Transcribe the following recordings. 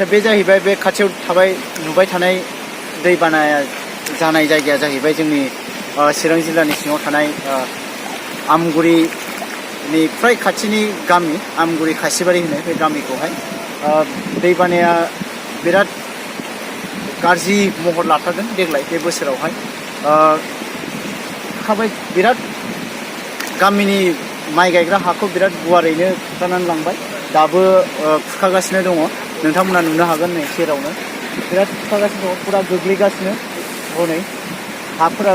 आच्छा बे जाहैबाय बे खाथियाव थाबाय नुबाय थानाय दैबाना जानाय जायगाया जाहैबाय जोंनि चिरां जिल्लानि सिङाव थानाय आमगुरिनि फ्राय खाथिनि गामि आमगुरि खासिबारि होनो बे गामिखौहाय दैबानाया बिराद गाज्रि महर लाथारदों देग्लाय बे बोसोरावहाय खाबाय बिराद गामिनि माइ गायग्रा हाखौ बिराद गुवारैनो खुरखानानै लांबाय दाबो खुरखागासिनो दङ नोंथांमोना नुनो हागोन नै सेरावनो बिराद खुरखागासिनो दङ फुरा गोग्लैगासिनो हनै हाफोरा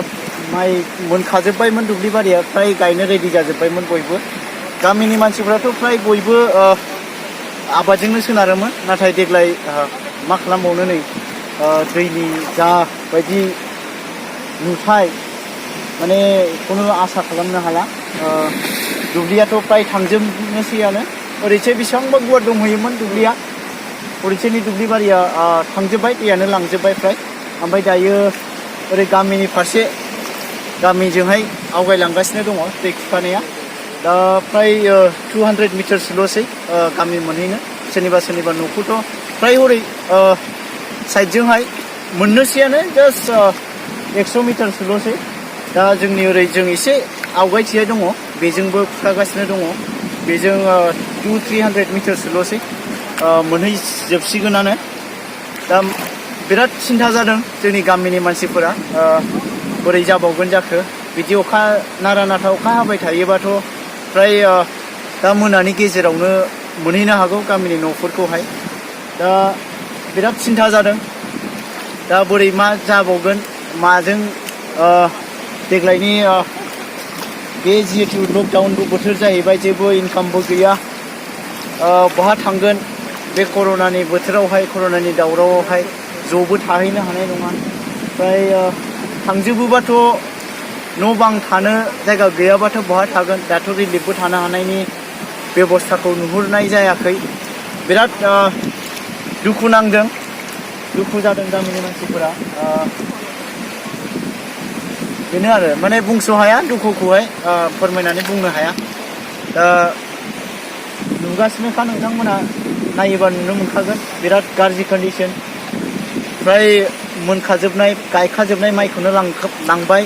माइ मोनखाजोब्बायमोन दुब्लि बारिया फ्राय गायनो रेडि जाजोब्बायमोन बयबो गामिनि मानसिफ्राथ' फ्राय बयबो आबादजोंनो सोनारोमोन नाथाय देग्लाय मा खालामबावनो नै दैनि जा बायदि नुथाय माने खुनु आसा खालामनो हाला दुब्लियाथ' फ्राय थांजोबनोसैयानो ओरैसे बेसेबांबा गुवार दंहैयोमोन दुब्लिया ओरैसेनि दुब्लि बारिया थांजोब्बाय दैयानो लांजोब्बाय फ्राय ओमफ्राय दायो ओरै गामिनि फारसे गामिजोंहाय आवगायलांगासिनो दङ दै खुरखानाया दा फ्राय 200 मिटारसोल'सै गामि मोनहैनो सोरनिबा न'खौथ' फ्राय हरै साइडजोंहाय मोननोसैयानो जास्ट 100 मिटारसोल'सै दा जोंनि ओरै जों एसे आवगायथिया दङ बेजोंबो खुरखागासिनो दङ बेजों 200-300 मिटारसोल'सै मोनहैजोबसिगोनानो दा बिराद सिन्था जादों जोंनि गामिनि मानसिफोरा बोरै जाबावगोन जाखो बिदि अखा नारा नाथा अखा हाबाय थायोबाथ' फ्राय दा मोनानि गेजेरावनो मोनहैनो हागौ गामिनि न'फोरखौहाय दा बिराद सिन्था जादों दा बोरै मा जाबावगोन माजों देग्लायनि बे जिहेतु लकडाउनबो बोथोर जाहैबाय जेबो इनकामबो गैया बहा थांगोन बे कर'नानि बोथोरावहाय कर'नानि दावरावआवहाय ज'बो थाहैनो हानाय नङा ओमफ्राय थांजोबोबाथ' न' बां थानो जायगा गैयाबाथ' बहा थागोन दाथ' रिलिफबो थानो हानायनि बेबस्थाखौ नुहुरनाय जायाखै बिराद दुखु नांदों दुखु जादों गामिनि मानसिफोरा बेनो आरो माने बुंस' हाया दुखुखौहाय फोरमायनानै बुंनो हाया दा नुगासिनोखा नोंथांमोना नायोबा नुनो मोनखागोन बिराद गाज्रि कन्डिसन फ्राय मोनखाजोबनाय गायखाजोबनाय माइखौनो लांबाय